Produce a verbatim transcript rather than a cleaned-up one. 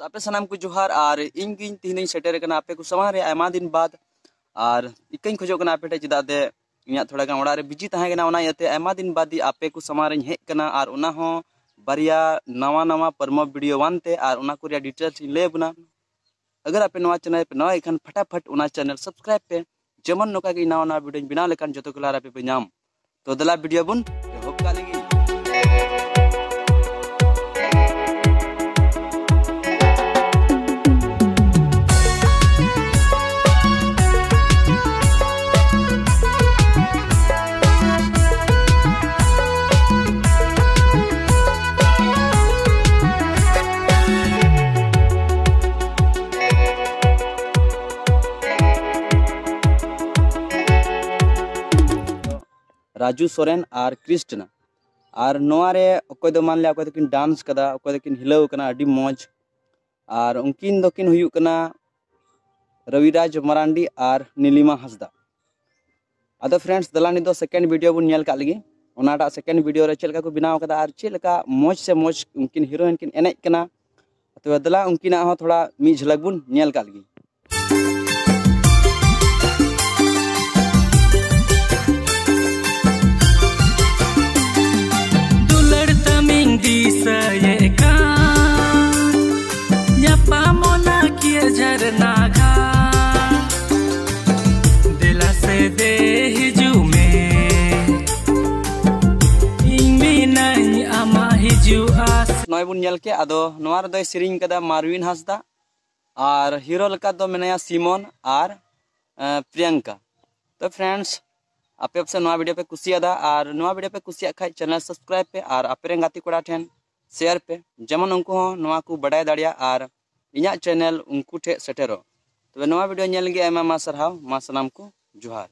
ᱛᱚ ᱟᱯᱮ ᱥᱟᱱᱟᱢ ᱠᱚ ᱡᱚᱦᱟᱨ, ᱟᱨ ᱤᱧ ᱜᱤᱧ ᱛᱤᱦᱤᱧ ᱤᱧ ᱥᱮᱴᱮᱨ ᱟᱠᱟᱱᱟ ᱟᱯᱮ ᱠᱚ ᱥᱟᱢᱟᱝ ᱨᱮ ᱟᱭᱢᱟ ᱫᱤᱱ ᱵᱟᱫ᱾ ᱟᱨ ᱤᱠᱟᱹᱧ ᱠᱷᱚᱡᱚᱜ ᱠᱟᱱᱟ ᱟᱯᱮ ᱴᱷᱮᱱ, ᱪᱮᱫᱟᱜ ᱛᱮ ᱤᱧᱟᱹᱜ ᱛᱷᱚᱲᱟ ᱜᱟᱱ ᱚᱲᱟᱜ ᱨᱮ ᱵᱤᱡᱤ ᱛᱟᱦᱮᱸ ᱠᱟᱱᱟ, ᱚᱱᱟ ᱤᱭᱟᱹᱛᱮ ᱟᱭᱢᱟ ᱫᱤᱱ ᱵᱟᱫ ᱟᱯᱮ ᱠᱚ ᱥᱟᱢᱟᱝ ᱨᱤᱧ ᱦᱮᱡ ᱠᱟᱱᱟ, ᱟᱨ ᱚᱱᱟ ᱦᱚᱸ ᱵᱟᱨᱭᱟ ᱱᱟᱣᱟ ᱱᱟᱣᱟ ᱯᱨᱚᱢᱳ ᱵᱷᱤᱰᱤᱭᱳ ᱟᱱ ᱛᱮ, ᱟᱨ ᱚᱱᱟ ᱠᱚ ᱨᱮᱭᱟᱜ ᱰᱤᱴᱮᱞᱥ ᱤᱧ ᱞᱟᱹᱭ ᱟᱵᱚᱱᱟ᱾ ᱟᱜᱟᱨ ᱟᱯᱮ ᱱᱚᱣᱟ ᱪᱮᱱᱮᱞ ᱯᱮ ᱱᱟᱣᱟ ᱜᱮ ᱠᱷᱟᱱ, ᱯᱷᱟᱴᱟᱯᱷᱟᱴ ᱚᱱᱟ ᱪᱮᱱᱮᱞ ᱥᱟᱵᱥᱠᱨᱟᱭᱤᱵ ᱯᱮ, ᱡᱮᱢᱚᱱ ᱱᱚᱝᱠᱟ ᱜᱮ ᱱᱟᱣᱟ ᱱᱟᱣᱟ ᱵᱷᱤᱰᱤᱭᱳᱧ ᱵᱮᱱᱟᱣ ᱞᱮᱠᱷᱟᱱ ᱡᱚᱛᱚ ᱠᱚ ᱞᱟᱦᱟ ᱨᱮ ᱟᱯᱮ ᱯᱮ ᱧᱟᱢ᱾ ᱛᱚ ᱫᱮᱞᱟ ᱵᱷᱤᱰᱤᱭᱳ ᱵᱚᱱ ᱮᱦᱚᱵ ᱠᱟᱜ ᱞᱮᱜᱮ᱾ ᱨᱟᱡᱩ ᱥᱚᱨᱮᱱ ᱟᱨ ᱠᱨᱤᱥᱴᱱᱟ᱾ ᱟᱨ ᱱᱚᱣᱟ ᱨᱮ ᱚᱠᱚᱭ ᱫᱚ ᱢᱟᱱ ᱞᱮᱭᱟ ᱚᱠᱚᱭ ᱫᱚᱠᱤᱱ ᱰᱟᱱᱥ ᱠᱟᱫᱟ, ᱚᱠᱚᱭ ᱫᱚᱠᱤᱱ ᱦᱤᱞᱟᱹᱣ ᱠᱟᱱᱟ, ᱟᱹᱰᱤ ᱢᱚᱡᱽ᱾ ᱟᱨ ᱩᱱᱠᱤᱱ ᱫᱚᱠᱤᱱ ᱦᱩᱭᱩᱜ ᱠᱟᱱᱟ ᱨᱚᱵᱤᱨᱟᱡᱽ ᱢᱟᱨᱟᱱᱰᱤ ᱟᱨ ᱱᱤᱞᱤᱢᱟ ᱦᱟᱸᱥᱫᱟ᱾ ᱟᱫᱚ ᱯᱷᱨᱮᱱᱰᱥ, ᱫᱮᱞᱟ ᱱᱤᱛ ᱫᱚ ᱥᱮᱠᱮᱱᱰ ᱵᱷᱤᱰᱤᱭᱳ ᱵᱚᱱ ᱧᱮᱞ ᱠᱟᱜ ᱞᱮᱜᱮ᱾ ᱚᱱᱟᱴᱟᱜ ᱥᱮᱠᱮᱱᱰ ᱵᱷᱤᱰᱤᱭᱳ ᱨᱮ ᱪᱮᱫ ᱞᱮᱠᱟ ᱠᱚ ᱵᱮᱱᱟᱣ ᱠᱟᱫᱟ ᱟᱨ ᱪᱮᱫ ᱞᱮᱠᱟ ᱢᱚᱡᱽ ᱥᱮ ᱢᱚᱡᱽ ᱩᱱᱠᱤᱱ ᱦᱤᱨᱳᱭᱤᱱ ᱠᱤᱱ ᱮᱱᱮᱡ ᱠᱟᱱᱟ᱾ ᱛᱚᱵᱮ ᱫᱮᱞᱟ ᱩᱱᱠᱤᱱᱟᱜ ᱦᱚᱸ ᱛᱷᱚᱲᱟ ᱢᱤᱫ ᱡᱷᱞᱟᱠ ᱵᱚᱱ ᱧᱮᱞ ᱠᱟᱜ ᱞᱮᱜᱮ᱾ ᱫᱩᱞᱟᱹᱲ ᱛᱟᱢᱤᱧ ᱫᱤᱥᱟᱹᱭᱮᱫ ᱠᱟᱱ, ᱧᱟᱯᱟᱢᱚᱜ ᱞᱟᱹᱜᱤᱫ ᱡᱷᱟᱨᱱᱟ ᱜᱷᱟᱴ᱾ ᱫᱮᱞᱟ ᱥᱮ ᱫᱮ ᱦᱤᱡᱩᱜ ᱢᱮ, ᱤᱧ ᱢᱮᱱᱟᱹᱧ ᱟᱢᱟᱜ ᱦᱤᱡᱩᱜ ᱟᱥ᱾ ᱱᱚᱜᱼᱚᱭ ᱵᱚᱱ ᱧᱮᱞ ᱠᱮᱫ, ᱟᱫᱚ ᱱᱚᱣᱟ ᱨᱮᱫᱚᱭ ᱥᱮᱨᱮᱧ ᱠᱟᱫᱟ ᱢᱟᱨᱣᱤᱱ ᱦᱟᱸᱥᱫᱟ, ᱟᱨ ᱦᱤᱨᱳ ᱞᱮᱠᱟ ᱫᱚ ᱢᱮᱱᱟᱭᱟ ᱥᱤᱢᱚᱱ ᱟᱨ, ᱮ, ᱯᱨᱤᱭᱟᱝᱠᱟ᱾ ᱛᱚ ᱯᱷᱨᱮᱱᱰᱥ, ᱟᱯᱮ ᱯᱟᱥᱮᱡ ᱱᱚᱣᱟ ᱵᱷᱤᱰᱤᱭᱳ ᱯᱮ ᱠᱩᱥᱤᱭᱟᱫᱟ, ᱟᱨ ᱱᱚᱣᱟ ᱵᱷᱤᱰᱤᱭᱳ ᱯᱮ ᱠᱩᱥᱤᱭᱟᱜ ᱠᱷᱟᱡ ᱪᱮᱱᱮᱞ ᱥᱟᱵᱥᱠᱨᱟᱭᱤᱵ ᱯᱮ ᱟᱨ ᱟᱯᱮ ᱨᱮᱱ ᱜᱟᱛᱮ ᱠᱚᱲᱟ ᱴᱷᱮᱱ ᱥᱮᱭᱟᱨ ᱯᱮ, ᱡᱮᱢᱚᱱ ᱩᱱᱠᱩ ᱦᱚᱸ ᱱᱚᱣᱟ ᱠᱚ ᱵᱟᱰᱟᱭ ᱫᱟᱲᱮᱭᱟᱜ ᱟᱨ ᱤᱧᱟᱹᱜ ᱪᱮᱱᱮᱞ ᱩᱱᱠᱩ ᱴᱷᱮᱱ ᱥᱮᱴᱮᱨᱚᱜ᱾ ᱛᱚᱵᱮ ᱱᱚᱣᱟ ᱵᱷᱤᱰᱤᱭᱳ ᱧᱮᱞ ᱞᱟᱹᱜᱤᱫ ᱟᱭᱢᱟ ᱟᱭᱢᱟ ᱥᱟᱨᱦᱟᱣ᱾ ᱢᱟ ᱥᱟᱱᱟᱢ ᱠᱚ ᱡᱚᱦᱟᱨ᱾